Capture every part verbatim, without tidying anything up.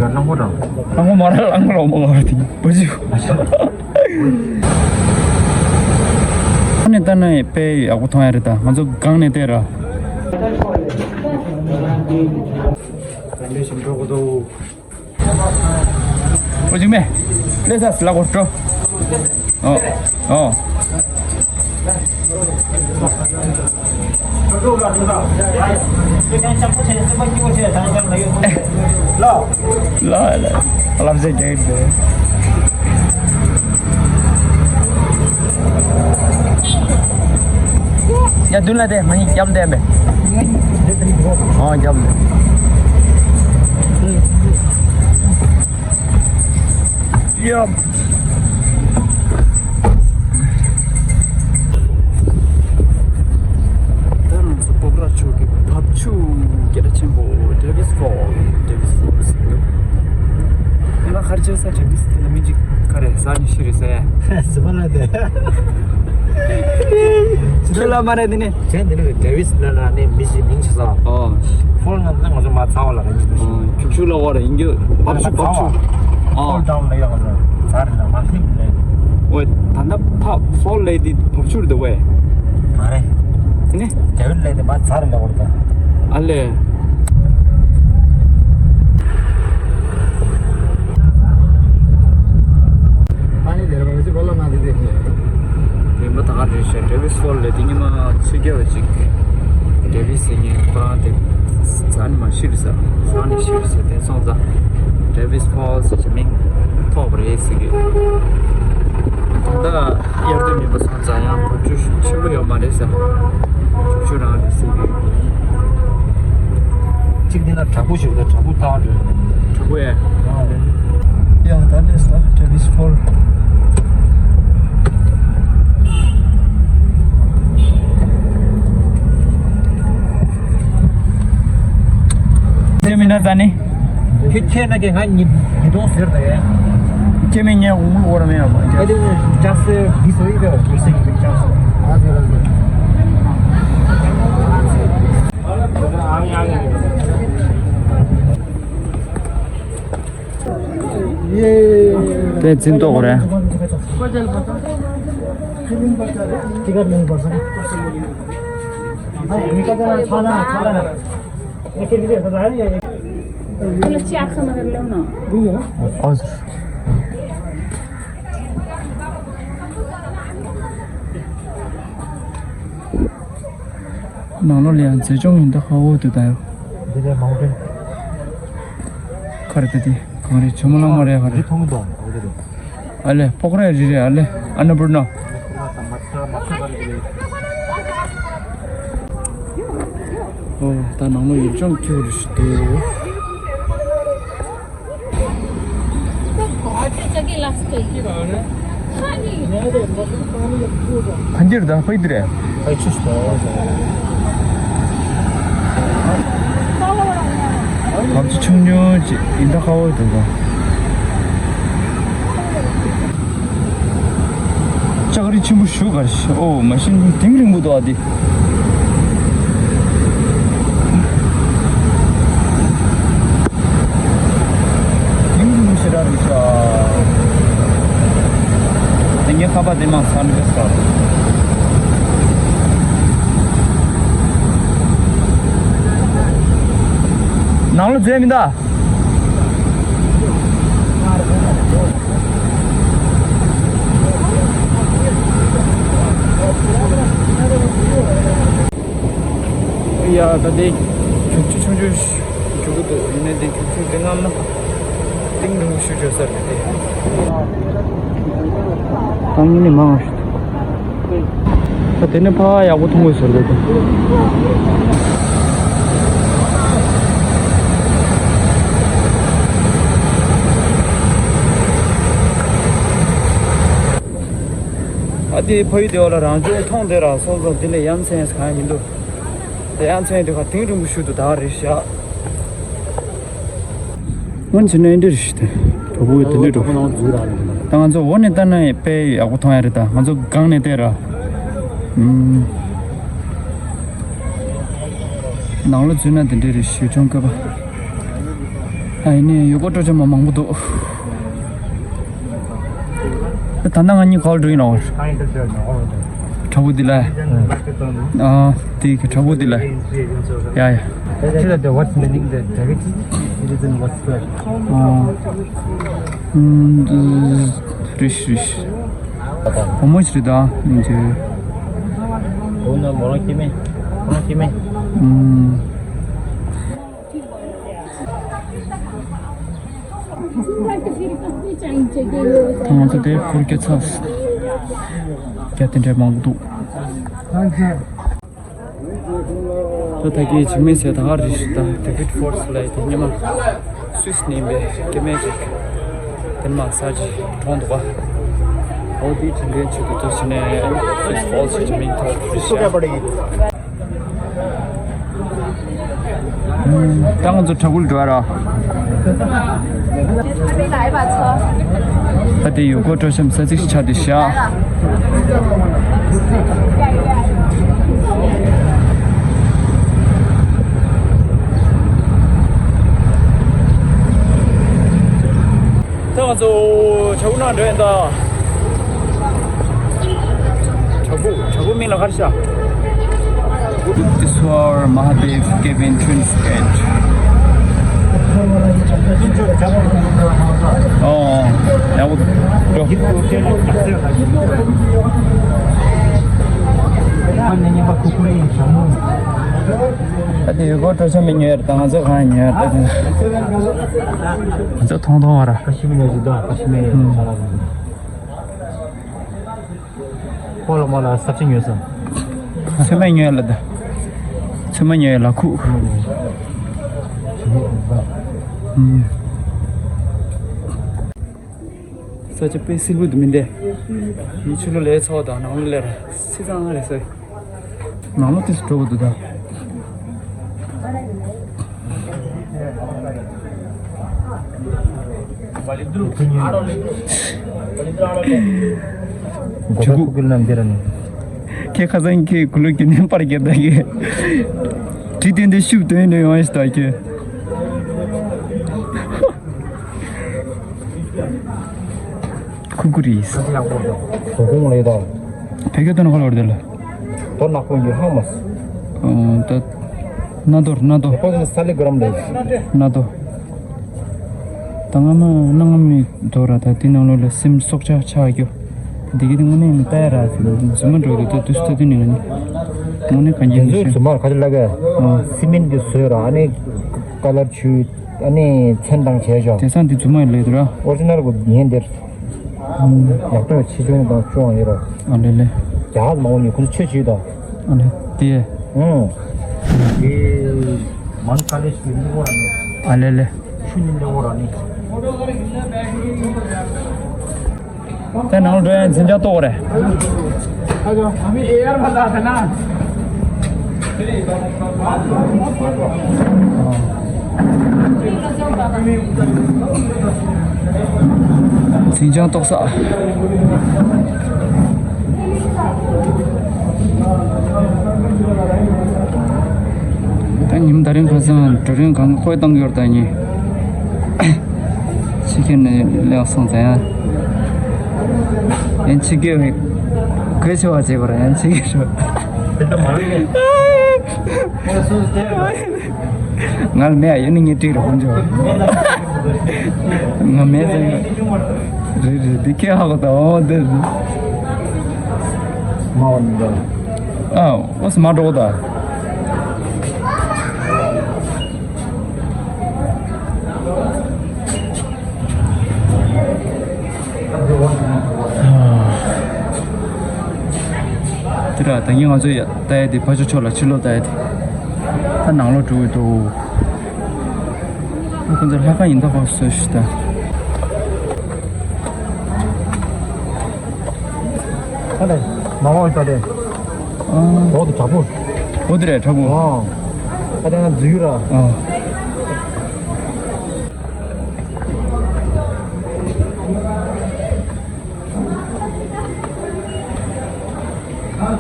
རླངས་འཁོར་དང་། རླངས་འཁོར་མ་རེད། རླངས་འཁོར་མ་རེད། དེ་བུ་ཅིག་ཨ་ནི་ལྟ་ན་དཔེ་ཡག་པོ་མཐོང་ཡ་རེད། ད་ང་ཚོ་སྒང་ནས་བལྟས་ར། འགྲོ་གི་འདུག་ཨོ་ཅིག་མེ། ལས་ས་སི་ལ་གོ་སྤྲོ། ཨོ། ཨོ། ལ་ལ་ལབ་ཟེར་རྒྱག་གི་འདུག་ཡ་མདུན་ལ་དེ་མ་ཡིན་རྒྱབ་འདེམས་པས། ཨོ་རྒྱབ་འདེམས། ཡ། ད་ང་ཚོ་སྤོག་ར་ཆུ་གི་བབ་ཆུ་སྐད་གྲགས་ཆེན་པོ་ཌེ་ཝིས་ཕོལ་ཌེ་ཝིས་ཕོལ་ཟེར་འདུག་ཨེ་མ་ཁར་ཆེ་ས་ཌེ་ཝིས་དེ་ལ་མི་གཅིག་ག་རེ་ས་ནི་ཤི་རེད་ཟེར། ཟི་པ་ལ་དེ། ཁྱེད་ལ་མ་རེད་དེ་ནི། ཁྱེད་འདི་ནི་ཌེ་ཝིས་ལ་ན་ནི་མི་ཞིག་མིང་ཆེ་ས། ཨོ། ཕོལ་ན་ནི་ང་ཚོ་མ་ཚ་བ་ལ་རེད། ཨོ། ཁྱུག་ཆུ་ལ་བ་རེད་ཡིན་རྒྱུ་བབ་ཆུ་བབ་ཆུ། ཨོ། ཕོལ་ཌའོན་ལ་ཡོད་ང་ཚོ་ཚ་རེད་ལ་མ་ཐིག་ལེ། ཨོ། ད་ལྟ་ཕ་ཕོལ་ལེ་དེ་བབ་ཆུ་རེད་དེ་ཝེ། མ་རེད། ནི། ཌེ་ཝིས་ལེ་དེ་མ་ཚ་རེད་ལ་བ་རེད་ད། ཨ་ལེ། ཨ་ནི་དེར་བ་ཅི་བོ་ལ་ང་དེ་དེ་ནི། རིམ་པ་ད་ག་རེད་ཤག་ཌེ་ཝིས་ཕོལ་ལ་དེ་ཉི་མ་ཕྱི་རྒྱལ་བ་ཅིག་ཌེ་ཝིས་ཟེར་མཁན་ཁོ་རང་དེ་ཟ་ནི་མ་ཤི་རེད་ཟ། ཟ་ནི་ཤི་རེད་ཟ། དེ་སོང་ཙང་ཌེ་ཝིས་ཕོལ་ཟེར་གྱི་མིང་ཐོགས་པ་རེད་ཟེར་གི། ད་ལྟ་དབྱར་དུས་མིན་པ་སོང་ཙང་ཡང་བབ་ཆུ་ཆེན་པོ་ཡོད་མ་རེད་ཟ། ཆུ་རང་རེད་ཟེར་གི། གཅིག་དེ་ན་བྲག་ཕུག་ཞིག་འདུག་བྲག་ཕུག་ལྟ་བ་འདྲ། བྲག་ཕུག་ཨེ། ཡ་ད་ལྟ་ས་ཌེ་ཝིས་ཕོལ། དེ་མིན་ན་ད་ནི། ཁྱེད་ཁྱེད་ན་ཁྱེད་ང་ཉིད་ཉིས་སྟོང་ཟེར་ད་ཡ། ཁྱེད་མིན་ངས་འུ་མུ་འོར་མེད་ཡ་མ་ཁྱེད། ཨ་དེ་ཅག་སེ་འདི་སོ་ཡི་ག་འུ་སེ་ཡི་ཅག་སེ། ཨ་དེ་ར་དེ། དེ་འཛིན་ཏོག་རེད། ནང་ལོགས་ལ་ཡང་མཛེས་ལྗོངས་ཡིན་ད་ཧ་འོ་དུ་ད་ཡོ། འདི་ལས་མང་པོ། ཁ་རེ་ད་དེ་གང་རེད་ཇོ་མོ་གླང་མ་རེད་ཧ་རེད། འདི་མཐོང་གི་འདུག་འོ་དེ་རེད། ཨ་ལེ་སྤོག་ར་རི་རེད་ཨ་ལེ་ཨ་ན་པུར་ན། ཨོ་ད་ནང་ལོགས་ཡུལ་ལྗོངས་སྐྱིད་པོ་རེད་ཞིག་འདུག་ཕ་འགྱུར་དང་ཕ་ཡུལ་དུ་རེད། ཕ་ཡུལ་ཆུ་ཞིག་དང་། ང་ཚོ་ཆུང་ཆུང་ཅིག་ཡིན་ད་ཁ་བོ་དེ་དང་། ལྕགས་རི་ཆེན་པོ་ཞུ་གར་ཞིག་ཨོ་མ་ཤིན་དིང་རིང་པོ་འདུག་ཨ་དེ། ཡིན་ཡིན་ཞེ་དྲག་རེད་ཤག་དེ་ངའི་ཁ་པར་དེ་མ་ཚར་འདུག་ཟེར། ནང་ལོགས་འཛུལ་མི་འདུག་ཡ་ད་དེ་ཁྱུག་ཆུ་ཆུང་ཆུང་ཞིག་རྒྱུག་གི་འདུག་ཡིན་ནའི་དེ་ཁྱུག་ཆུ་དེ་སྔ་མ་གཏིང་རིང་པོ་ཞིག་བརྗོད་ས་རེད་དེ། ད་ངས་ནི་མང་ཞིག་འདུག་ད་དེ་ནི་ཕ་ཡག་པོ་མཐོང་དགོས་ཟེར་འདུག་དེ། ཨ་དེ་ཕ་ཡུལ་དེ་བ་ལ་རང་བྱུང་མཐོང་བསྡད་ར་སོང་ཙང་དེ་ལས་ཡ་མཚན་གང་ཡང་མི་འདུག་དེ་ཡ་མཚན་དེ་ཁ་གཏིང་རིང་པོ་ཞིག་ཏུ་དར་རེད་ཤག་སྔོན་ཆད་ནས་འདིར་ཞིག་དེ་གྲོགས་པོ་དེ་འདྲ་འགྲོ། ད་ང་ཚོ་འོ་ནས་ལྟ་ན་དཔེ་ཡག་པོ་མཐོང་ཡ་རེད། ད་ང་ཚོ་སྒང་ནས་བལྟས་ར། ཨུམ། ནང་ལོགས་འཛུལ་ན་དེ་འདྲ་རེད་ཞིག་ཅུང་དཀའ་བ། ཨ་ཡིན་ནའི་ཡུལ་སྐོར་སྤྲོ་འཆམ་མ་མང་པོ་འདུག་ད་ལྟ་ང་གཉིས་ག་པར་འགྲོ་ཡིན་ནོ། བྲག་ཕུག་འདི་ལ། ཨ་དེ་གི་བྲག་ཕུག་འདི་ལ། ཡ་ཡ། Actually, the what's meaning the gravity? It isn't what's the. ཨ། ཨུམ། རིཤ་རིཤ། བུ་མོ་ཞིག་རེད་ད། ཡིན་གྱི། བུ་མོ་མོ་རང་སྐྱེ་དམན། ཁོ་རང་སྐྱེ་དམན། ཨུམ། ང་ཚོ་དེ་ཁུར་གྱི་ཚབ། རྒྱ་དེ་འདྲ་མང་པོ་འདུག་ད་ལྟ་གི་འཇིགས་མེད་ཟེར་ད་ག་རེ་ཞིག་ད་David Falls ལ་དེ་སྔོན་མ་སུད་སི་ནས་ཡིན་པའི་སྐྱེ་དམན་ཅིག་དེ་མ་ས་ཅིག་གྲོངས་འདུག་ག་འོ་དེའི་དྲན་རྟེན་ཆེད་དུ་འདུག་ཟེར་ནས་Swiss Falls ཞེས་མིང་ཐོགས་ཞིག་ད་ང་ཚོ་བྲག་ཕུག་འགྲོ་བ་ར། ད་དེ་ཡུལ་སྐོར་སྤྲོ་འཆམ་ས་ཚིགས་ཆགས་བསྡད་ཤག་ད་ང་ཚོ་བྲག་ཕུག་ནང་འགྲོ་ཡིན་ད། བྲག་ཕུག་བྲག་ཕུག་མིང་ལ་ག་རེ་ཟེར། This is our Mahadev cave entrance gate. ཨོ། ཡག་པོ་འགྲོ། ཨ་དེ་ཡུལ་སྐོར་སྤྲོ་འཆམ་མི་ཉོས་ཡར་དང་ང་ཚོ་གང་ཉོས་ཡར་དང་། ང་ཚོ་ཐོང་ཐོང་བ་ར། ཁ་ཤི་མི་ཉོས་ཟིག་དང་ཁ་ཤི་མི་ཉོས་ཟིག་ས་ལ་ཟིག་ཁོ་ལ་མོ་ལ་ས་ཕྱི་ཉོས་སམ། ཚོད་མ་ཉོས་ལ་ད། ཚོད་མ་ཉོས་ལ་ཁུག་ས་ཆ་དཔེ་བསིལ་པོ་འདུག་མི་འདི། མི་ཕྱི་ལོགས་ལས་ཚ་བ་དང་ནང་ལོགས་ལས་བསིལ་ཙང་རེད་ཟེར། ནང་ལོགས་ཏིས་འགྲོ་གི་འདུག་ད། ཁྱེད་ཁ་སང་ཁྱེད་གུ་ལུ་གི་ནས་པར་བརྒྱབ་ད་གི། དྲི་བཏོན་ཏེ་ཤུབས་དོན་ནས་ཡོང་ཞིག་ད་ཁྱེད། ཁུ་ཁུ་རིས། ད་ཡག་པོ་འདུག་དོ་དགོང་ལས་དང་། བོད་སྐད་དོན་ཁ་ལོར་དེ་ལ། དོ་ནག་པོ་ཡོད་ཧང་མ་སི། ཨོ་ད། སྣ་དོར་སྣ་དོ། ཁོ་ཚོ་ས་ལེ་ག་རམ་ལས། སྣ་དོ། ད་ང་མ་སྣ་ང་མི་དོ་ར་ད་དེ་ནང་ལོ་ལ་སེམས་སྲོག་ཆགས་ཆགས་རྒྱུ། འདི་གི་དེ་དངོས་གནས་མི་ལྟ་ཡ་ར་ཟེར་རྫུན་མ་འགྲོ་གི་དུས་དུས་ད་དེ་ནས་ང་ནི། དངོས་གནས་གང་རྒྱུ་དེ་ཚོའི་མི་ཤེས། རྫུན་མ་ཁ་ཅིག་ལ་ག་ཨོ། སི་མིན་གི་བཟོས་ར་ཨ་ནི། ཀ་ལར་ཆུ། ཨ་ནི་མཚན་དང་བྱས་ཤོག་དེང་སང་འདི་རྫུན་མ་ཡིན་ལས་འདུག་ར། ཨོ་རི་ཇི་ནལ་གོ་ཡིན་འདིར། ཡག་པོ་ཆེ་ཆུང་དང་ཅུང་ཡོད་རོ། ཨ་ལེ་ལེ། རྒྱ་གར་མང་པོ་ནི་ཁོ་ཚོ་ཆོས་བྱེད་དོ། ཨ་ལེ། དེ། ཨུང་། དེ། མང་ཀ་ལེ་ཤི་ནི་ཧོ་ར་ནི། ཨ་ལེ་ལེ། ཆུ་ནི་ནི་ཧོ་ར་ནི། ད་ནང་འགྲོ་ཡ་མཚན་བྱང་ཏོག་རེད། མཚན་བྱང་ཏོག་ས། ད་ཉིན་ད་རིང་ཁ་སང་འགྲོ་རིང་གང་ག་ཁོས་བཏང་གི་ཡོད་ད་ཉིན། ཕྱི་ཁྱེར་ནས་ལེགས་སོང་ཙང་ཡང་། ཡང་ཕྱི་ཁྱེར་བའི་གོས་ཆེ་བ་བྱེད་པར་ཡང་ཕྱི་ཁྱེར་རོ། ང་ལ་མེད་ཡོད་ནི་ངས་བྲིས་རོགས་ཁོང་ཚོ། ང་མེད་ཟེར་ཡོད། རེད་རེད་འདི་ཁྱེད་ཧ་གོ་ད་འོ་འདི་རེད། མ་འོ་ནི་འདྲ། ཨ་འོ་སི་མ་འགྲོ་ད། དེ་ར་ད་གིན་ང་ཚོ་ཡ་ལྟ་ཡ་དེ་ཕ་ཆོ་ཆོ་ལ་ཕྱི་ལོགས་ལྟ་ཡ་དེ། ད་ནང་ལོགས་འགྲོ་གི་འདུག་ཁོ་ཚོ་ལྷ་ཁང་ཡིན་ད་ཁོ་སོ་ཞིག་ད། ཨ་ལས། མ་འོངས་ད་རེད། ཨ། འོག་ཏུ་དྲག་པོ། འོ་དེ་རེད་དྲག་པོ། ཨ། ཨ་ད་ང་འཛུལ་ར། ཨ།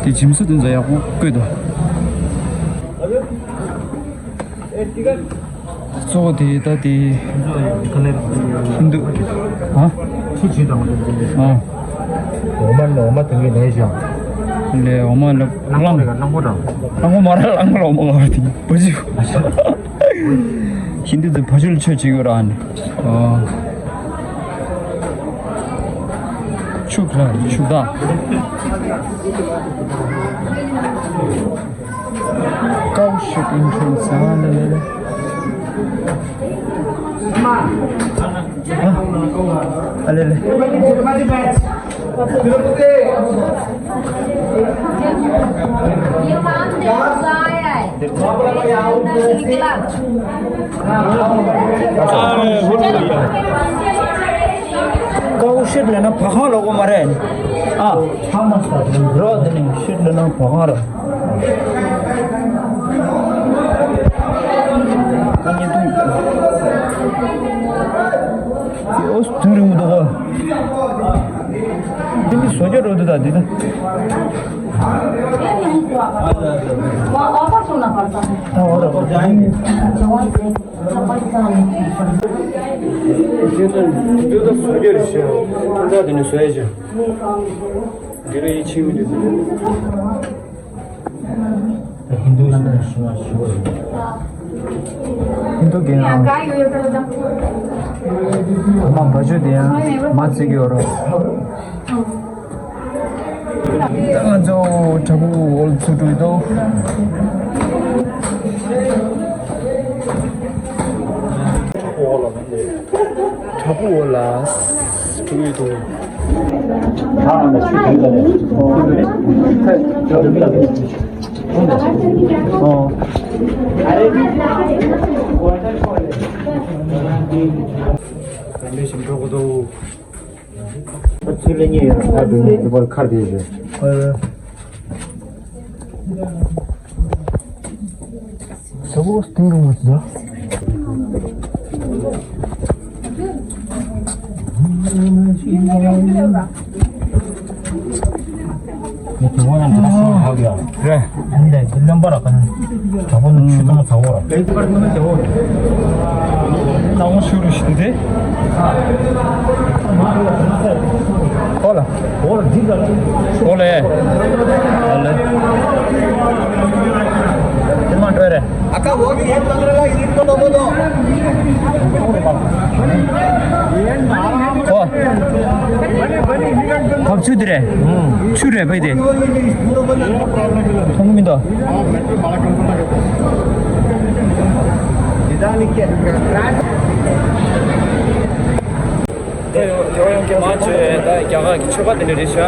དེ་འཇིམ་སུ་དེ་ཚོ་ཡག་པོ་བཀོད་འདུག་གཙོ་བོ་དེ་ད་དེ་ཧིན་དུ། ཨ། ཁྱི་བྱེད་དང་། ཨ། འོ་མ་ནི་འོ་མ་དེ་གའི་ནས་བཞག་ལས་འོ་མ་ལ་གླང་གླང་པོ་དང་། གླང་པོ་མ་ར་གླང་པོ་ལ་འོ་མ་ལ་དེ་བ་ཅི། ཧིན་དུ་དེ་བ་ཅི་ལ་ཆོས་བྱེད་ཀྱི་ཡོད་ར་ནི། ཨ། ཆུ་ཁ་ཆུ་ད། Cow shed entrance. ཨ་ལེ་ལེ་ལེ། ཨ་ལེ་ལེ། Cow shed ལབ་ན་བ་གང་ལབ་དགོས་མ་རེད། ཨ། རོ་དེ་ནི་shed ལབ་ན་བ་གང་རེད། ད་ཉིན་ཐུང་། ཨོ་དུས་རིང་མི་འདུག་གོ། དེ་ནི་བཟོ་རྒྱུ་རོ་དུ་ད་འདི་ད། ད་འོ་ར་གོ། དེ་ད་བཟོ་རྒྱུ་རེད་ཤག་ད་དེ་ནི་བཟོ་ཡ་ཅིག་འདི་ལ་ཡིད་ཆེས་མི་འདུག་ཧིན་དུ་ཞིག་ན་ཞུ་བ་རེད། ཧིན་དུ་གི་ཡང་། མ་བ་ཅོ་དེ་ཡང་མ་བརྩི་གི་ཡོད་རེད། ད་ང་ཚོ་བྲག་ཕུག་འོག་ལ་ཚུར་འགྲོ་ཡི་འདུག་བྲག་ཕུག་འོག་ལ་འགྲོ་གི་འདུག་ཨོ། ག་འདྲ་ཞིག་འགྲོ་གི་འདུག་ཚུར་ལ་ཉེ་ཡོད་ཁ་འགྲོ་ནས་འདི་པར་ཁར་དེ་བཞིན། ཟ་བོ་སྟེང་རུ་མ་ཟ། ངས་དེ་བོ་ཡང་དེ་ལ་ཤོར་ཧ་གི་ཡ། རེད། འདི་འདི་བློན་པ་ར་ག་ནི། དྲ་པོ་ནི་ཆུ་ཚང་ཚ་བོ་ར། ལ་མོ་ཤུ་རུ་ཤི་དེ། ཨོ་ལ། ཨོ་ལ། ཨོ་ལེ། ཨོ་ལེ། དེ་མ་འགྲོ་རེད། ཨོ། བབ་ཆུ་དེ་རེད། ཆུ་རེད་བས་དེ། མཐོང་གི་མི་འདུག་དེ་ཡོང་དེ་ཡོང་གི་མ་བྱོས་ད་རྒྱ་གར་གྱི་ཆོས་པ་དེ་འདྲ་རེད་ཤག་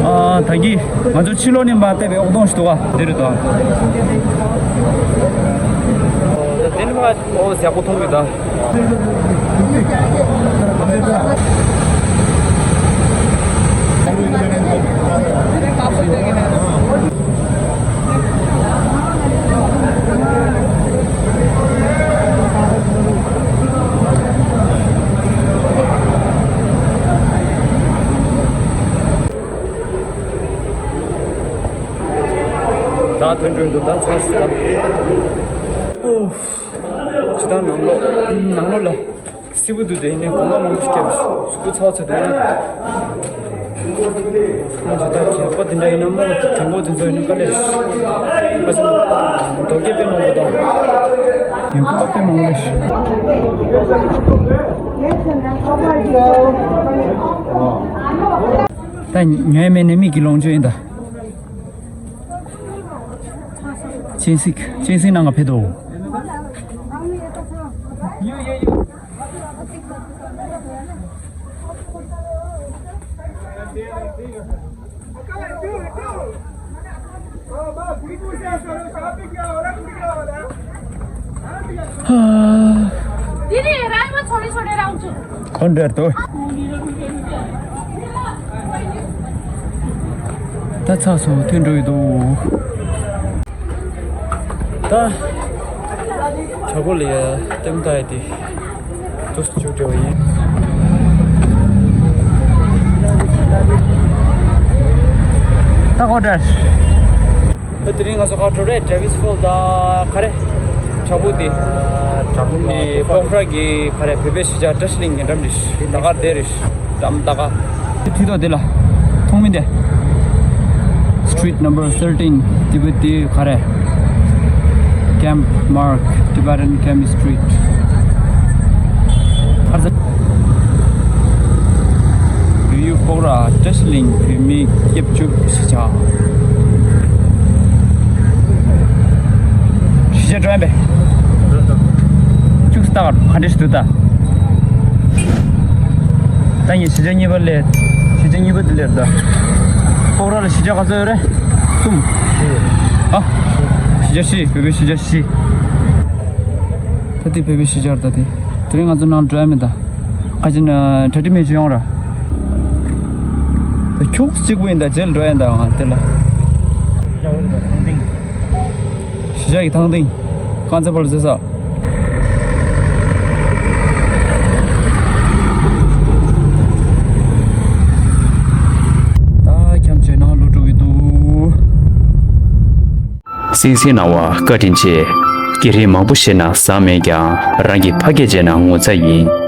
ཨ་ད་གི་ང་ཚོ་ཕྱི་ལོགས་ནས་མར་བལྟས་པའི་ཨོག་དོང་ཞིག་འདུག་ག་འདི་རེད་དོ། ད་དེ་ནི་མ་ཨོ་ཟེར་གོ་མཐོང་གི་ད། ད་ཐོན་འགྲོ་འདུག་ད་ཚར་སོང་། ཨོ། ཇི་ལྟར་ནང་ལོགས་ནང་ལོགས་ལ། སི་བུ་དུ་དེ་ནས་གོང་མ་མང་པོ་ཞིག་བརྒྱབ་སུ་ཚ་ཚ་དེ་ང་ཇི་ལྟར་ཁྱད་པར་དེ་འདྲ་ཡིན་ན་མོ་དེ་མོ་དེ་ཚོ་ཡིན་ན་དཀའ་ལས་ཨ་ཙི་རྡོ་སྐྱེས་དཔེ་མང་པོ་དང་ཡོད་པ་དཔེ་མང་པོ་ལས། ད་ཉོས་མེད་ནས་མིག་གི་ལོངས་སྤྱོད་ཡིན་ད། སྤྱན་གཟིགས་སྤྱན་གཟིགས་ནང་ང་ཕེབས་དོ། ཁོ་འདྲ་འདུག་ད་ཚགས་སུ་ཐོན་འགྲོ་ཡི་འདུག་ད་བྲག་ཕུག་ལ་ཡ་ལྟེམ་ལྟ་ཡི་དེ་དུས་སུ་བཅུག་འགྲོ་བ་ཡིན། ད་ཁོ་འདྲ། ད་དེ་རིང་ང་ཚོ་ག་འགྲོ་རེད། ཌེ་ཝིས་ཕོལ་དང་ག་རེ་བྲག་ཕུག་དེ། ནི་པོག་ར་གི་ག་རེ་བོད་པའི་གཞིས་ཆགས་བཀྲ་ཤིས་གླིང་ཉེ་འགྲམ་རེད། ད་ག་དེ་རེད། འགྲམ་ད་ག་དེ་ཐིག་ཐོག་དེ་ལ་མཐོང་མི་འདི། Street number thirteen Tibet ག་རེ། Camp Mark Tibetan Camp Street། ཨར་ཙ། བོད་ཡུལ་པོག་ར་བཀྲ་ཤིས་གླིང་བོད་མིའི་སྐྱབས་བཅོལ་གཞིས་ཆགས། གཞིས་ཆགས་འགྲོ་ཡ་མེད། ཅུག་སྟག་ག་འདྲ་ཞིག་འདུག་ད། ད་ངས་གཞིས་ཆགས་གཉིས་པ་ལས། གཞིས་ཆགས་གཉིས་པ་དེ་ལས་ད། པོག་ར་ལ་གཞིས་ཆགས་ག་ཚོད་ཡོད་རེད། གསུམ། ཨ། གཞིས་ཆགས་བཞི། བོད་པའི་གཞིས་ཆགས་བཞི། ད་དེ་བོད་པའི་གཞིས་ཆགས་རེད་ད་དེ། དེ་རིང་ང་ཚོ་ནང་འགྲོ་ཡ་མེད་ད། ཁ་ཅིག་ན་གྲ་སྒྲིག་མེད་ཅིག་ཡོང་ར། ད་ཁྱུག་གཅིག་པུ་ཡིན་ད་རྗེས་ལ་འགྲོ་ཡ་ཡིན་ད་ང་དེ་ལ། གཞིས་ཆགས་ཀྱི་ཐང་སྟེང་། རྐང་རྩེད་སྤོ་ལོ་རྩེ་ས། ད་འཁྱམས་བྱས་ནང་ལོག་འགྲོ་གི་འདུག་གསན་གཟིགས་གནང་བར་བཀའ་དྲིན་ཆེ། སྐད་རིགས་མང་པོ་ཤེས་ན་བཟང་མེད་ཀྱང་རང་གི་ཕ་སྐད་བྱས་ན་ངོ་ཚ་ཡིན།